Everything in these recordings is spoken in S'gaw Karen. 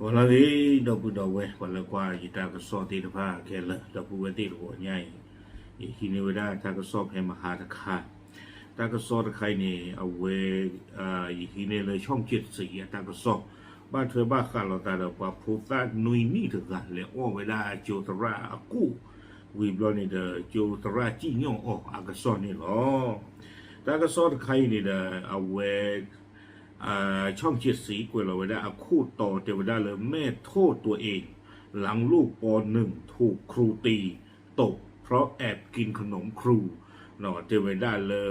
ဂီၤလၢအဂ့ၤ ဒီပုၢ်ဒီဝဲၢ် ပှၤလၢကွၢ်ယတၢ်ကစီၣ်သ့ၣ်တဖၣ်ခဲလၢာ် ဒီပုၢ်ဝဲၢ်သ့ၣ်တဂီၤညါအံၤ, ယဟံးန့ၢ်ဝဲဒၣ်တၢ်ကစီၣ်ဖဲမဟါတခါ, တၢ်ကစီၣ်တခါအံၤန့ၣ် အဝဲ ယဟံးန့ၢ်လၢ ช่องเจ็ดสี အတၢ်ကစီၣ်, ဘၣ်ထွဲဘၣ်ဃးလိာ်သးဒီးပှၤဖိသၣ်နွံနံၣ်တဂၤ လဲၤအီၣ်ဝဲဒၣ်ကၠိသရၣ်အကူၣ်, ဝံၤဘျီန့ၣ်ဒီး ကၠိသရၣ်စံၣ်ညီၣ်အီၤအကစီၣ်န့ၣ်လီၤ. တၢ်ကစီၣ်တခါအံၤန့ၣ်ဒီး အဝဲ ช่องเจ็ดสี ကွဲးလီၤဝဲဒၣ်အခိၣ်တီ တဲဝဲဒၣ်လၢ แม่โทษตัวเอง หลังลูก ป.หนึ่ง ถูกครูตีตบเพราะแอบกินขนมครู တဲဝဲဒၣ်လၢ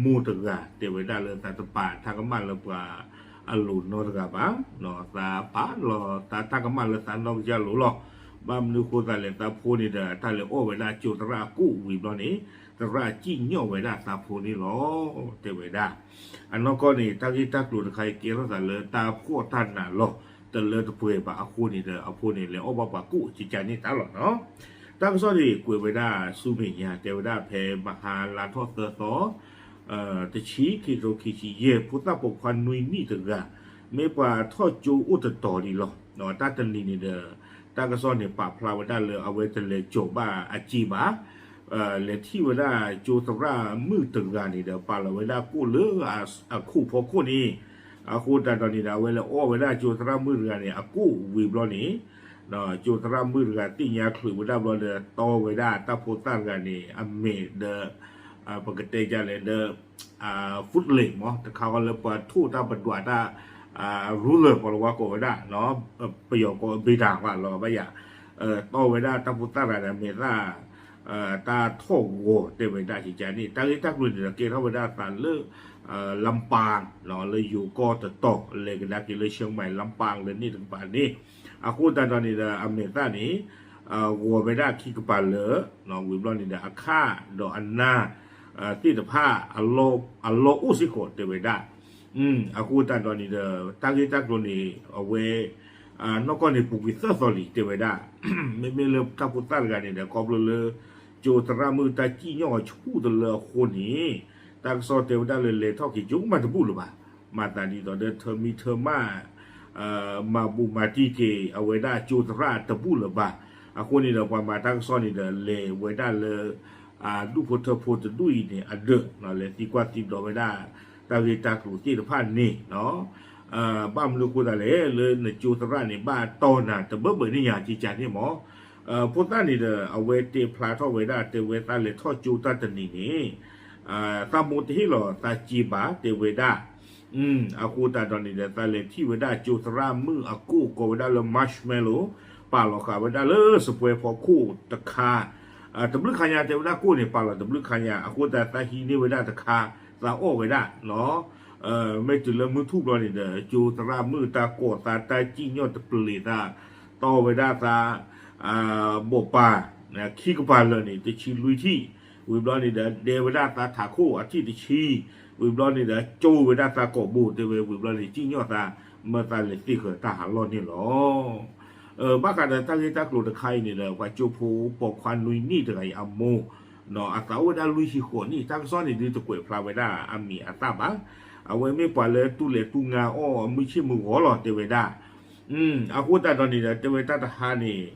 မိၢ်တဂၤ တဲဝဲဒၣ်လၢသးတပာ်တၢ်ကမၣ်လၢပှၤအလိၤနီတဂၤဘၣ်, သးပာ်လီၤသးတၢ်ကမၣ်လၢသးနီၢ်ကစၢ်လိၤလီၤ. ဘၣ်မနုၤဃိသးလဲၣ် သးဖိန့ၣ်ဒီး တၢ်လဲၤအီၣ်ဝဲဒၣ်ကၠိသရၣ်အကူၣ်ဝံၤဘျီန့ၣ် သရၣ်စံၣ်ညီၣ်ဝဲဒၣ်သးဖိန့ၣ်လီၤ တဲဝဲဒၣ်. အနီၢ်ကီၢ်န့ၣ် တၢ်ဂ့ၢ်တၢ်ကျိၤတခါအံၤ ကဲထီၣ်သးလၢတၢ်ဖှီၣ်တၢ်နးလီၤ တလၢတပှဲၤဘၣ်အဃိန့ၣ်ဒီး အဖိန့ၣ် လဲၤအီၣ်ဘၣ်ပှၤကူၣ်ကကန့ၣ်တၢ်လီၤနီၤ. တၢ်ကစီၣ်န့ၣ် ကွဲးဝဲဒၣ်ဆူမဲာ်ညါ တဲဝဲဒၣ်ဖဲမဟါလါထီၣ်သၢသီ တဆံ ခံကထိခံဆံယဲၢ် ဖိသၣ်ပိာ်ခွါနွံနံၣ်တဂၤ မ့ၢ်ပှၤထီၣ်ကၠိအိၣ်တတီၤလံလီၤ. တၢ်တနံၤန့ၣ်ဒီး တၢ်ကစီၣ်န့ၣ် ပာ်ဖျါဝဲဒၣ်လၢအဝဲတလဲၤကၠီၤဘၣ်အစ့ဘၣ် လဲၤထံၣ်ဝဲဒၣ်ကၠိသရၣ်မုၣ်တဂၤန့ၣ်ဒီး ပာ်လီၤဝဲဒၣ်ကူၣ်လၢအခိၣ်ဖီခိၣ်န့ၣ်, အဃိသတးဒီးန့ၣ်ဒီး အဝဲလဲၤအီၣ်ဝဲဒၣ်ကၠိသရၣ်မုၣ်တဂၤန့ၣ် အကူၣ်ဝံၤဘျီန့ၣ်, ကၠိသရၣ်မုၣ်တဂၤသ့ၣ်ညါချုးဝဲဒၣ်ဘျီဒီး တီဝဲဒၣ်တၢ်ဖိသၣ်တဂၤန့ၣ် အမဲာ်ဒီး ပကတဲဒ်လဲၣ်ဒီး foot လဲၣ်မး တခါဃီလၢပှၤထိၣ်တၢ်ပဒွးတၢ် ruler ပှၤလၢဝါကိးဝဲဒၣ် ပယီၤကိး ဘ့တၢ် ဘၣ်လီၤဘၣ်ယၤ, တီဝဲဒၣ်တၢ်ဖိသၣ်တဂၤန့ၣ် အမဲာ်သၣ် တၢ်ထီၣ်ဂီၤတဲဝဲဒၣ်ကကန့ၣ် တၢ်ဂ့ၢ်တၢ်ကျိၤန့ၣ်ဒီး ကဲထီၣ်ဝဲဒၣ်သးလၢ လမ်းပန်း လၢယိၤကီၢ်တတီၤ လဲၤကဒါက့ၤလၢ เชียงใหม่ လမ်းပန်းလၢန့ၣ်တကပၤန့ၣ်, အဃိသတးဒီးန့ၣ်ဒီး အမဲာ်သၣ်န့ၣ် ဂီၤဝဲဒၣ်ခံကပၤလၢာ်, ဝံၤဘျီန့ၣ်ဒီး အခၣ်ဒီးအနၢ်သ့ၣ်တဖၣ် အလီၢ်အိၣ်စ့ၢ်ကီးတဲဝဲဒၣ်. အဃိသတးဒီးန့ၣ်ဒီး တၢ်ဂ့ၢ်တၢ်ကျိၤန့ၣ် အဝဲ နီၢ်ကီၢ်န့ၣ် ပူၤကွံာ်သၢသီလံတဲဝဲဒၣ်. မ့မ့ၢ်လၢတၢ်ဖိသၣ်တဂၤန့ၣ်ဒီး ခီဖျိလၢ ကၠိသရၣ်မုၣ်တၢ်စံၣ်ညီၣ်အီၤဆူၣ်တလၢအဃိန့ၣ်, တၢ်ကစီၣ်တဲဝဲဒၣ်လၢလဲၤထီၣ်က့ၤကၠိမးတဘူၣ်လၢၤဘၣ်. မၤသးဒ်သိးဒီးထၢမံထၢမၣ် မၤဘူးမၤတံၢ်က့ၤ အဝဲဒၣ်ကၠိသရၣ်တဘူၣ်လၢၤဘၣ်. အဃိန့ၣ်ဒီး ပှၤမၤတၢ်ကစီၣ်န့ၣ်ဒီး လဲၤဝဲဒၣ်လၢ ဒူၣ်ဖိထၢဖိတဒူၣ်အံၤန့ၣ် အဒၢး လဲၤသံကွၢ်သံဒိးဝဲဒၣ် တၢ်ဂ့ၢ်တၢ်ကျိၤသ့ၣ်တဖၣ်န့ၣ် ဘၣ်မနုၤဃိသးလဲၣ် လၢနကၠိသရၣ်န့ၣ် ဘၣ်တီနၤတဘၢဘၢန့ၣ်ညါ ကကန့ၣ်မး. ဖိသၣ်န့ၣ်ဒီး အဝဲတဲဖျါထီၣ်ဝဲဒၣ် တဲဝဲသးလဲၤထီၣ်ကၠိတၢ်တနံၤန့ၣ် သးမိၢ်တဟ့ၣ်လီၤသးစ့ဘၣ် တဲဝဲဒၣ်. အဃိသတးဒီးန့ၣ်ဒီး သးလဲၤထံၣ်ဝဲဒၣ်ကၠိသရၣ်မုၣ်အကူၣ် ကိးဝဲဒၣ်လၢ marshmallow ပာ်လီၤဃာ်ဝဲဒၣ်လၢစပွဲဖီခိၣ်တခါ တဘျုးခါညါ တဲဝဲဒၣ်ကူၣ်န့ၣ် ပာ်လီၤတဘျုးခါညါ အဃိသတးသးဟံးန့ၢ်ဝဲဒၣ်တခါ သးအီၣ်ဝဲဒၣ် မ့ၢ်တုၤလၢမုၢ်ထူၣ်ဘျီန့ၣ်ဒီး ကၠိသရၣ်မုၣ်တၢ်ကိးသးတၢ်စံၣ်ညီၣ်တပျ့ၤသး တီဝဲဒၣ်သး ဘိးပၤ ခံကပၤလၢာ်န့ၣ် တဆံလွံၢ်ထံၣ်, ဝံၤဘျီန့ၣ်ဒီး ဒဲဝဲဒၣ်သးထးခိၣ်အထံၣ်တဆံ, ဝံၤဘျီန့ၣ်ဒီး ကၠိဝဲဒၣ်သးကိာ်ဘိ တဲဝဲ ဝံၤဘျီန့ၣ် စံၣ်ညီၣ်သး မၢသးလဲၤသ့ဃၢၤတၢ်ဟးလီၢ်န့ၣ်လီၤ. ဘၣ်ဃးဒီးတၢ်ဂ့ၢ်တၢ်ကျိၤတခါအံၤန့ၣ်ဒီး ပှၤကၠိဖိပိာ်ခွါနွံနံၣ်တဂၤအံၤအမိၢ် အသးအိၣ်ဝဲဒၣ်လွံၢ်ဆံဃိးနံၣ် တၢ်ကစီၣ်န့ၣ်ဒုးတကွဲးဖျါဝဲဒၣ်အမံၤအသၣ်ဘၣ်. အဝဲမ့ၢ်ပှၤလၢတူၢ်လဲၤတူၢ်ငါအီၣ်မုၢ်ဆ့ၣ်မုၢ်ဂီၤလီၤ တဲဝဲဒၣ်. အဃိသတးဒီးန့ၣ်ဒီး တဲဝဲတၢ်တဟါန့ၣ်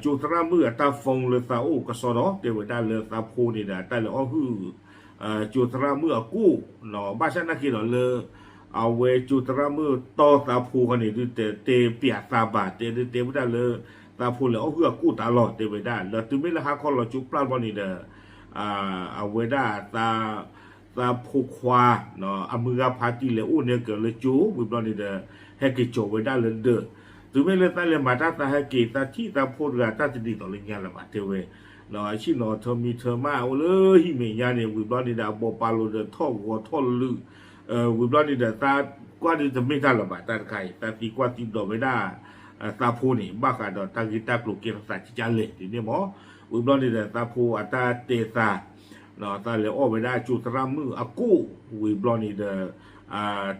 ကၠိသရၣ်မုၣ်အတၢ် phone လၢသးအိၣ်ကစီဒီး တဲဝဲဒၣ်လၢသးဖိန့ၣ်ဒီး တၢ်လဲၤအီၣ်ဟုၣ် ကၠိသရၣ်မုၣ်အကူၣ်, ဘၣ်ဆၣ်နာ်က့ဒီးလၢ အဝဲကၠိသရၣ်မုၣ်တီသးဖိဃီန့ၣ် ဒုးတဲပျးသးဘၣ် တဲဒုးတဲဝဲဒၣ်လၢ သးဖိလဲၤအီၣ်ဟုၣ်အကူၣ်တၢ်လီၤ တဲဝဲဒၣ်. ဒီးတုၤမ့ၢ်လၢဟါခီလီၤကၠိပျၢ်ဘျီန့ၣ်ဒီး အဝဲဒၣ် သးဖိခွါ အမုၢ်ဂၤဖါတံၢ်လဲၤအိၣ်န့ၢ်က့ၤလၢကၠိ ဝံၤဘျီန့ၣ်ဒီး ဟဲက့ၤကၠီၤဝဲဒၣ်လၢဒၢး, တုၤမ့ၢ်လၢသးလဲၤမၤတၢ်သးဟဲက့ၤ သးထံၣ်သးဖိတဂၤတၢ်တဒ်သိးလၢညါလၢၤဘၣ် တဲဝဲ. အဆံၣ်နီၤထၢမံထၢမၣ်အိၣ်လၢဟံၣ်မဲာ်ညါန့ၣ် ဝံၤဘျီန့ၣ်ဒီး အဘိးပၤလိာ်ဒီးထီၣ်ဂီၤထီၣ်လုာ်, ဝံၤဘျီန့ၣ်ဒီး သးကွၢ်ဒုးတမ့ၢ်တၢ်လၢၤဘၣ် တၢ်တခါအံၤ သးသံကွၢ်သံဒိးဝဲဒၣ် သးဖိန့ၣ် ဘၣ်ဃးဒီးတၢ်ဂ့ၢ်တၢ်ကျိၤကဲထီၣ်သးကကလဲၣ်ဒ်န့ၣ်မး. ဝံၤဘျီန့ၣ်ဒီး သးဖိအတၢ်တဲသး သးလဲၤအီၣ်ဝဲဒၣ်ကၠိသရၣ်မုၣ်အကူၣ် ဝံၤဘျီန့ၣ်ဒီး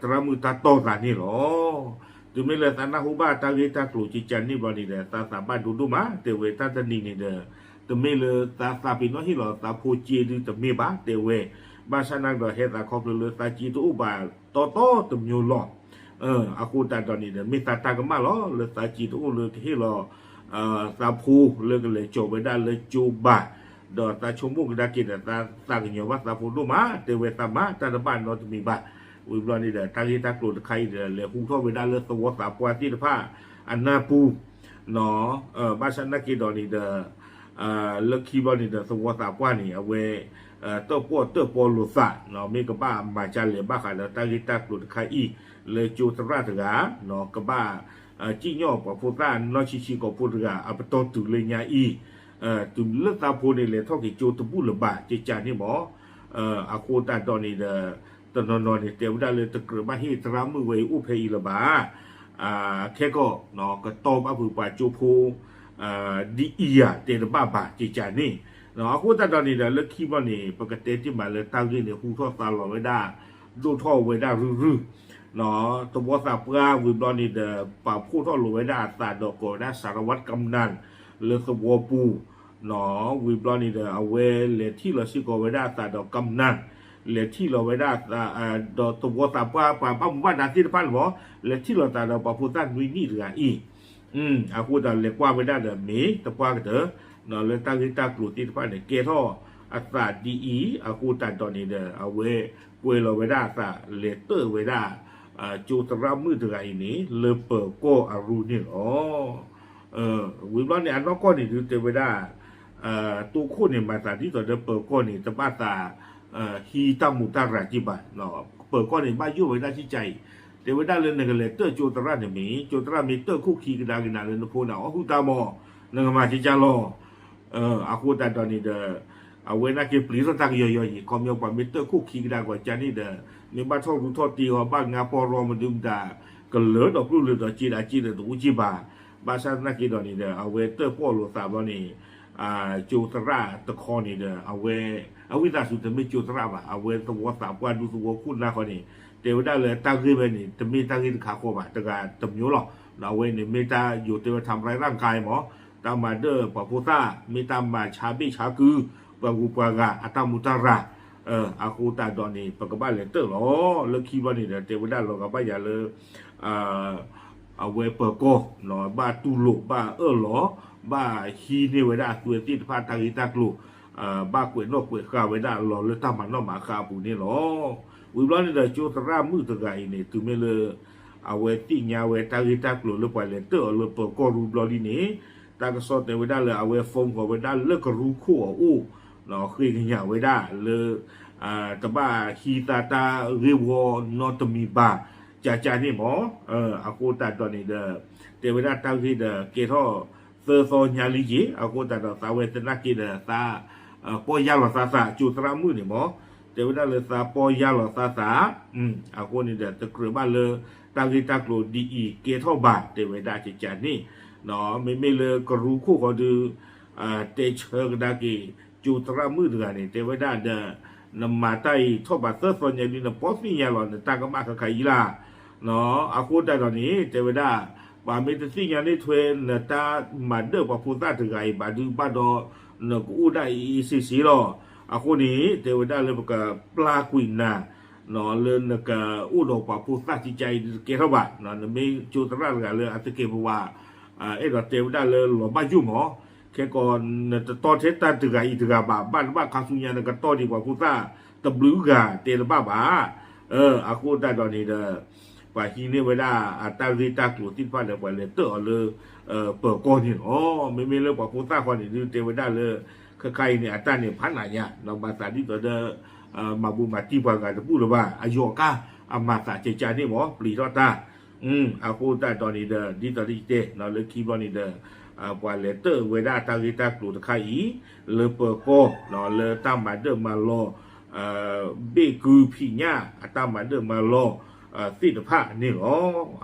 သရၣ်မုၣ်တၢ်တီၢ်သးန့ၣ်လီၤ. တုၤမ့ၢ်လၢသးနၢ်ဟူဘၣ်တၢ်ဂ့ၢ်တၢ်ကျိၤကကန့ၣ်ဘျီန့ၣ်ဒီး သးသးဘၣ်ဒိဒိၣ်မး တဲဝဲတၢ်တနံၤန့ၣ်ဒီး တမ့ၢ်လၢသးသးပ့ၤနီၣ်ဟ့ၣ်လီၤသးဖိစ့ဒုးတမ့ၢ်ဘၣ် တဲဝဲ, ဘၣ်ဆၣ်နာ်က့ဒီးဟဲသးခီဖျိလၢသးစ့တအိၣ်ဘၣ်တီတီတမျိုးလီၤ. အဃိသတးဒီးန့ၣ်ဒီး မ့ၢ်သးတၢ်ကမၣ်လီၤ လၢသးစ့တအိၣ်လၢကဟ့ၣ်လီၤ သးဖိလၢကလဲၤကၠီၤဝဲဒၣ်လၢကၠိဘၣ်, ဒီးသးဆိကမိၣ်ကဒါက့ၤဒီး သးသးကညီၤဘၣ်သးဖိဒိၣ်မး တဲဝဲသးမၤတၢ်တဘၣ်နီတမံၤဘၣ်. ဝံၤဘျီန့ၣ်ဒီး တၢ်ဂ့ၢ်တၢ်ကျိၤတခါအံၤဒီး လဲၤဟူထီၣ်ဝဲဒၣ်လၢသဝီသးပှၢ်သ့ၣ်တဖၣ်အနၢ်ပူၤ ဘၣ်ဆၣ်သနာ်က့ဒီးန့ၣ်ဒီး လၢခံဘျီန့ၣ်ဒီး သဝီသးပှၢ်န့ၣ် အဝဲ တၢၣ်ပီၣ်တၢၣ်ပီလိာ်သး မ့ၢ်ကဘၣ်မၤကလဲၤဘၣ်ဃးဒီးတၢ်ဂ့ၢ်တၢ်ကျိၤတခါအံၤ လၢကၠိသရၣ်တဂၤ ကဘၣ် စံၣ်ညီၣ်ပှၤဖိသၣ်နီၢ်ဆံးဆံးကိာ်ဖိတဂၤ အပတီၢ်တုၤလၢညါအံၤ တုၤလၢသးဖိန့ၣ် လဲၤထီၣ်က့ၤကၠိတဘူၣ်လၢၤဘၣ် ကကန့ၣ်မး အဃိသတးဒီးန့ၣ်ဒီး တနီၤနီၤန့ၣ် တဲဝဲဒၣ်လၢတကြၢးဘၣ်ဟ့ၣ်သရၣ်မုၣ်ဝဲအံၤအိၣ်ဖဲအံၤလၢၤဘၣ် ခဲကီၢ် ကတီၢ်ဘၣ်ဖုးပှၤကၠိဖိ ဒ်အံၤဧါ တဲတဘၣ်ဘၣ် ကကန့ၣ် အဃိသတးဒီးန့ၣ်ဒီး လၢခံဘျီန့ၣ် ပကတဲတ့ၢ်မးလၢတၢ်ဂ့ၢ်န့ၣ် ဟူထီၣ်သါလီၤဝဲဒၣ် ဒိၣ်ထီၣ်ဝဲဒၣ်ရုၢ်ရုၢ် သဝီသးပှၢ်ဝံၤဘျီန့ၣ်ဒီး ပာ်ဖှိၣ်ထီၣ်လိာ်ဝဲဒၣ်အသးဒီးကိးဝဲဒၣ် สารวัตรกำนัน လၢသဝီပူၤ ဝံၤဘျီန့ၣ်ဒီး အဝဲလဲၤထံၣ်လီၤစ့ၢ်ကီးဝဲဒၣ်အသးဒီး กำนัน လဲၤထံၣ်လီၤဝဲဒၣ်အသး ဒီးသဝီသးပှၢ်ပှၤဘၣ်မူဘၣ်ဒါသ့ၣ်တဖၣ်န့ၣ်မး လဲၤထံၣ်လီၤသးဒီးပှၤဖိသၣ်နွံနံၣ်တဂၤအံၤ အဃိသတးလဲၤကွၢ်ဝဲဒၣ်ဒီးမ့ၢ်တပှၢ်ကတၢၢ် လၢတၢ်ဂ့ၢ်တၢ်ကျိၤသ့ၣ်တဖၣ်န့ၣ် ကဲထီၣ်အသးဒ်အံၤ အဃိသတးဒီးန့ၣ်ဒီး အဝဲကွဲးလီၤဝဲဒၣ်အသး လဲၤတၢၣ်ဝဲဒၣ် ကၠိသရၣ်မုၣ်တဂၤအံၤန့ၣ် လၢပ�ၢၤကီၢ်အရူန့ၣ်လီၤ. ဝံၤဘျီန့ၣ် အနီၢ်ကီၢ်န့ၣ်ဒုးတဲဝဲဒၣ် တိခိၣ်န့ၣ် မၤသးဒ်သိးဒီးပၢၤကီၢ်န့ၣ် တဘၣ်သး ဟံးတၢ်မူးတၢ်ရၤက့ၤဘၣ်, ပၢၤကီၢ်န့ၣ် ဘၣ်ယိၣ်ဝဲဒၣ်ကံကါအံၤ, တဲဝဲဒၣ်လၢနကလဲၤတၢၣ်ကၠိသရၣ်န့ၣ်မ့ၢ် ကၠိသရၣ်မ့ၢ်တၢၣ်ခိၣ်ခံကဒါက့ၤနၤလၢနဖိန့ၣ် အီၣ်ဟုၣ်တၢ်မီၢ်, နကမၤကံကါလီၤ. အဃိသတးဒီးန့ၣ်ဒီး အဝဲနာ်က့ပျံၤထီၣ်တၢ်ကယီယီအံၤ ခီပညီပှၤမ့ၢ်တၢၣ်ခိၣ်ခံကဒါကီးကါန့ၣ်ဒီး မ့ၢ်ဘၣ်ထီၣ်ရူထီၣ်တ့ၢ်အီၤ ဘၣ်ငါပီၢ်ရီမဒုမတၤ ကလၢာ်ဒီးကျိၣ်လၢာ်ဒီးစ့ဒၣ်စ့ဒီးတအိၣ်က့ဘၣ်. ဘၣ်ဆၣ်သနာ်က့ဒီးန့ၣ်ဒီး အဝဲတၢၣ်ပီၣ်လိာ်သးဘျီန့ၣ် ကၠိသရၣ်တခီန့ၣ်ဒီး အဝဲ အဝံသးစူၤတမ့ၢ်ကၠိသရၣ်ဘၣ်, အဝဲသဝီသးပှၢ်ဒူသဝီခိၣ်နၢ်ဃီန့ၣ် တဲဝဲဒၣ်လၢတၢ်ဂ့ၢ်ဝဲန့ၣ် တမ့ၢ်တၢ်ဂ့ၢ်တခါဃီဘၣ် တဂၤတမျိုးလီၤ. အဝဲန့ၣ်မ့ၢ်တၢ်ယိၤတဲဝဲ ทำร้ายร่างกาย မး တၢ်မၤဒၢၣ်ပှၤဖိသၣ် မ့ၢ်တၢ်မၤဆါဘ့ၣ်ဆါကု ပှၤဂုၤပှၤဂၤအတၢ်မူတၢ်ရၤ အဃိသတးဒီးန့ၣ် ပကဘၣ်လဲၤတၢၣ်လီၤ. လၢခံဘျီန့ၣ်ဒီး တဲဝဲဒၣ်လီၤဂာ်ဘၣ်ယၤလၢ အဝဲပၢၤကီၢ် ဘၣ်တူၢ်လိာ် ဘၣ်အၢၣ်လီၤ ဘၣ်ဟံးန့ၢ်ဝဲဒၣ်အသွဲသ့ၣ်တဖၣ်တၢ်ဂ့ၢ်တၢ်ကျိၤ ဘၣ်ကွဲးနီၣ်ကွဲးဃာ်ဝဲဒၣ်လီၤလၢတၢ်မၤနီၣ်မၤဃါအပူၤန့ၣ်လီၤ. ဝံၤဘျီန့ၣ်ဒီး ကၠိသရၣ်မုၣ်တဂၤအံၤန့ၣ် တုၤမ့ၢ်လၢ အဝဲသ့ၣ်ညါဝဲတၢ်ဂ့ၢ်တၢ်ကျိၤလၢပှၤလဲၤတၢၣ်အီၤလၢပၢၤကီၢ်ရူဘျီလံန့ၣ် တၢ်ကစီၣ်တဲဝဲဒၣ်လၢအဝဲ phone ဃီၤဝဲဒၣ်လၢကရူခိၣ်အအိၣ် ဃ့ကညးဝဲဒၣ်လၢ တဘၣ်ဟံးသါတၢ်ဂ့ၢ်ဝီနီတမံၤဘၣ် ကကန့ၣ်မး အဃိသတးဒီးန့ၣ်ဒီး တဲဝဲဒၣ်တၢ်ဂ့ၢ်ဒီးကဲထီၣ်သၢသီညါလံက့ၤ အဃိသတးဒီးသးဝဲသနာ်က့ဒီးသး ပီၢ်ယၢ်လီၤသးသးကၠိသရၣ်မုၣ်န့ၣ်မး တဲဝဲဒၣ်လၢသးပီၢ်ယၢ်လီၤသးသး အဃိန့ၣ်ဒီး တကြၢးဘၣ်လၢတၢ်ဂ့ၢ်တၢ်ကျိၤဒ်အံၤကဲထီၣ်ဘၣ် တဲဝဲဒၣ်ကကန့ၣ် မ့မ့ၢ်လၢကရူခိၣ်ဃီဒုး တဲဆၢကဒါက့ၤ ကၠိသရၣ်မုၣ်တဂၤန့ၣ် တဲဝဲဒၣ်ဒီး နမၤတၢ်အံၤထီၣ်ဘးသၢသီညါဒုး နပီၢ်သ့ၣ်ညါလီၤ နတၢ်ကမၣ်ခဲခါအံၤလၢ် အဃိသတးဒီးန့ၣ် တဲဝဲဒၣ် ပှၤမ့ၢ်တသ့ၣ်ညါန့ၢ်ထွဲ နတၢ်မၤဒၢၣ်ပှၤဖိသၣ်တဂၤအံၤဘၣ်ဒုးဘၣ်ဒီး နကအိၣ်ဒၣ်အ့ၣ်အ့ၣ်ဆ့ဆ့လီၤ. အဃိန့ၣ် တဲဝဲဒၣ်လၢပကပျၢ်ကွံာ်နၤ လၢနကအိၣ်ဒီးပှၤဖိသၣ်ကံကါအံၤဒုးတကဲထီၣ်ဘၣ် နမ့ၢ်ကၠိသရၣ်တဂၤလၢအသကဲးပဝး အဲၣ်ဒိးတဲဝဲဒၣ်လၢလီၤဘၣ်ယိၣ်မး ခဲကီး နတတီထဲတၢ်တဂၤအံၤတဂၤဘၣ် ဘၣ်တဘၣ်ခါဆူညါ နကတီဒံးပှၤဖိသၣ်တဘျုးဂၤတဲတဘၣ်ဘၣ်. အဃိသတးဒီးန့ၣ်ဒီး ပှၤဟံးန့ၢ်ဝဲဒၣ်အတၢ်ဂ့ၢ်တၢ်ကျိၤသ့ၣ်တဖၣ်ဒီး ပှၤလဲၤတၢၣ်အီၤလၢ ပၢၤကီၢ်န့ၣ်လီၤ. မ့မ့ၢ်လၢပှၤဖိသၣ်ဃီန့ၣ်ဒုးတဲဝဲဒၣ်လၢ ခဲခါအံၤန့ၣ် အတၢ်န့ၣ်ဖးနးညါ ဘၣ်သးဒ်သိးဒီး မၤဘူးမၤတံၢ်ပှၤဂၤတဘူၣ်လၢၤဘၣ် အယီၤကါ အမၤသးကကန့ၣ်မး ပျံၤထီၣ်တၢ် အဃိသတးဒီးန့ၣ်ဒီး ဒ်သိးဒ်ယတဲ လၢခံဘျီန့ၣ်ဒီး ပှၤလဲၤတၢၣ်ဝဲဒၣ်တၢ်ဂ့ၢ်တၢ်ကျိၤတခါအံၤ လၢပၢၤကီၢ် လၢတၢ်မၤဒၢၣ်မၤလီၤ ဘ့ၣ်ကုဖံးညၣ် အတၢ်မၤဒၢၣ်မၤလီၤ သ့ၣ်တဖၣ်န့ၣ်လီၤ.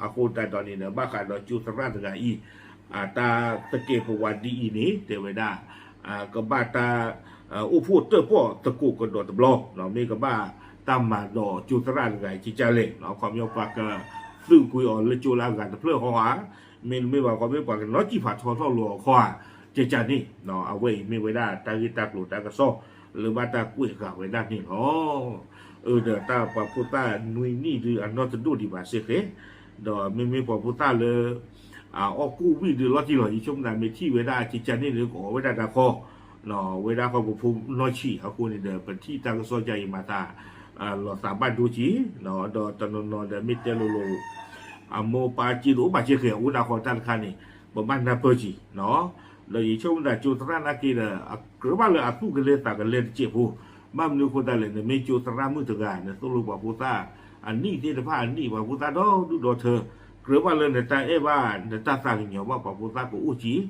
အဃိသတးဒီးန့ၣ်ဒီး ဘၣ်ဃးဒီးကၠိသရၣ်တဂၤအံၤ အတၢ်သကဲးပဝးဒ်အံၤန့ၣ် တဲဝဲဒၣ် ကဘၣ်တၢ် အိၣ်ဖှိၣ်တၢၣ်ပီၣ်သကိးကဒီးတဘျီ မ့ၢ်ကဘၣ်တၢ်မၤဒီးကၠိသရၣ်တဂၤအံၤကကလဲၣ် ခီပညီပှၤကသုးကွံာ်အီၤလၢကၠိလၢအဂၤတဖျၢၣ်ဃီဧါ မ့တမ့ၢ်ဘၣ် ခီမ့ၢ်ပှၤကနီၣ်စံၣ်ဖးထီထီၣ်လိာ်အီၤခီဧါ ကကန့ၣ် အဝဲအံၤမ့ၢ်ဝဲဒၣ်တၢ်ဂ့ၢ်တၢ်ကျိၤတၢ်ကစီၣ် လၢဘၣ်တၢ်ကွဲးဃာ်ဝဲဒၣ်န့ၣ်လီၤ. အၢ ဒီးတၢ်ပှၤဖိသၣ်နွံနံၣ်ဒုးအနီၢ်တဒိၣ်ဒံးဘၣ်စ့ၢ်ကီး ဒီးမ့မ့ၢ်ပှၤဖိသၣ်လၢ အအီၣ်ကူၣ်ဝံၣ်ဒုးလီၤတံၢ်လီၤ. ယဆိကမိၣ်သးမ့ၢ်ထံၣ်ဝဲဒၣ်ကကန့ၣ်ဒီး ကအီၣ်ဝဲဒၣ်တၢ်ခီ, ဝဲဒၣ်ဃီပဖိနီၢ်ဆံးအဃိန့ၣ်ဒီး ပထံၣ်တၢ်ကစီၣ်ကါအံၤမၤသး လီၤသးဘၣ်ဒိကံ, ဒီးတနီၤနီၤဒီးမ့ၢ်တဲလိၤလိၤ အမိၢ်ပၢ်စ့တအိၣ်ဘၣ်စ့ဃဲၤ အအိၣ်ဒၣ်ဃီတၢ်တခါန့ၣ် ပဘၣ်နၢ်ပၢၢ်ကံ, ဒီးယဆိကမိၣ်သးကၠိသရၣ်နာ်က့ဒီး အကြၢးဘၣ်လၢအသူၣ်ကလဲၤသးကလဲၤတစဲးဖိ, ဘၣ်မနုၤအဃိသတးလဲၣ် နမ့ၢ်ကၠိသရၣ်မုၣ်တဂၤ နသိၣ်လိပှၤဖိသၣ် အနံၣ်သ့ၣ်တဖၣ်အနံၣ် ပှၤဖိသၣ်ဒီဒူၣ်ဒီထၢ, ကြၢးဘၣ်လၢနတၢ်အဲၣ်ဘၣ် နတၢ်သးကညီၤဘၣ်ပှၤဖိသၣ်ကအိၣ်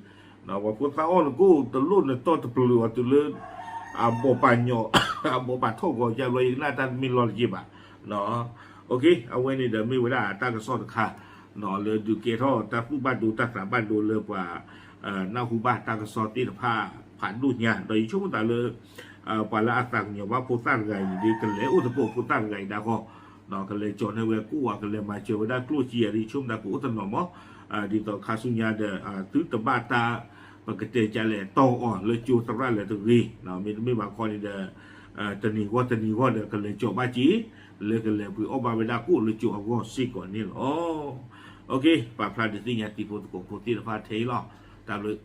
ကံ, ပှၤဖိသၣ်အီၣ်နကိၣ်တလိၣ်နတီၢ်တပျုာ်အီၤတုၤလၢ အဘီၣ်ပာ်ညီၣ် အဘီၣ်ပာ်ထီၣ်ဂီၤကဘျီ ယကနၣ်တၢ်တမ့ၢ်လီၤတက့ၢ်ဘၣ်. အဝဲန့ၣ်ဒီးမ့ၢ်ဝဲဒၣ်တၢ်ကစီၣ်တခါ လၢဒုးကဲထီၣ်တၢ်သူၣ်ဘၣ်ဒိတၢ်သးဘၣ်ဒိလၢပှၤ နၢ်ဟူဘၣ်တၢ်ကစီၣ်သ့ၣ်တဖၣ်ဖးဒိၣ်ညါ ဒီးယဆိကမိၣ်သးလၢ ပှၤလၢအသးကညီၤဘၣ်ဖိသၣ်တဂၤအံၤန့ၣ် ကလဲၤအိၣ်သကိးဖိသၣ်တဂၤအံၤဒၣ်ဃီ, ကလဲၤကၠီၤန့ၢ်ဝဲကိၣ်ဝဲ ကလဲၤမၤစၢၤဝဲဒၣ်ကျိၣ်စ့အံၤ ယဆိကမိၣ်သးကအိၣ်တနီၤမး, ဒ်သိးခါဆူညါဒီး သုတဘၣ်တၢ် ပကတဲကလဲၣ် တီၢ်အီၤလၢကၠိသရၣ်လၢတဂ့ၤ, မ့တမ့ၢ်ဘၣ်ခီန့ၣ်ဒီး တနံၤဂီၢ်တနံၤဂီၢ်ဒီး ကလဲၤကၠီၤဘၣ်က့ၤ လၢကလဲၤပှ့ၤအီၣ်ဘၣ်ဝဲဒၣ်ကိၣ်လၢကၠိအဂီၢ်စ့ၢ်ကီးန့ၣ်လီၤ. ပာ်ဖျါဒုးသ့ၣ်ညါတံၤဖိသကိးဖိသ့ၣ်တဖၣ်ထဲအံၤလီၤ. တၢ်ဘျုး